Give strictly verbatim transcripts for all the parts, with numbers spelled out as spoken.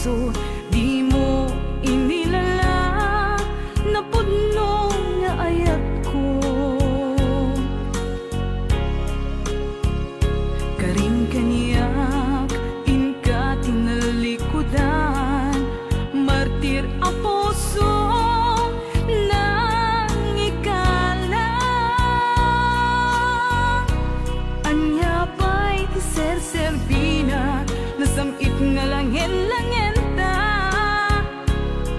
puso, dimo inilala, napudno nga ayatko. Karin kaniak, inka tinalikudan, martir a puso, nangikala. Ania pay ti serserbina, nasam-it nga langen-langenta.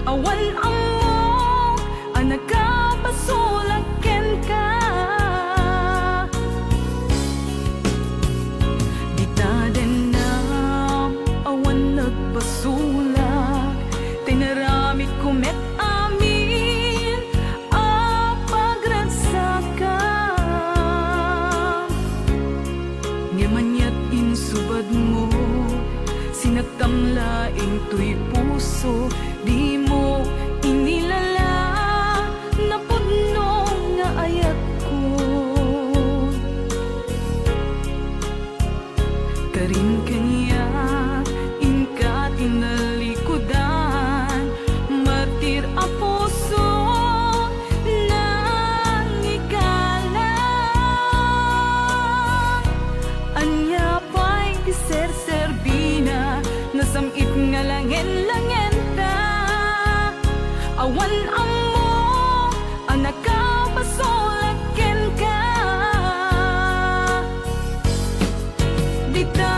Awan ammok a nakapasulak kenka. Dita dennam, awan nagpasulak, tinaramidko met amin a pagragsakam. Ngem aniat insubadmo, sinaktam laeng toy puso, dimo inilala, napudno nga ayatko. Karin kaniak, inka tinalikudan, martir a puso, nangikala. Ania pay ti serserbina, nasam-it nga langen-langenta. Awan ammok a nakapasulak kenka. Dita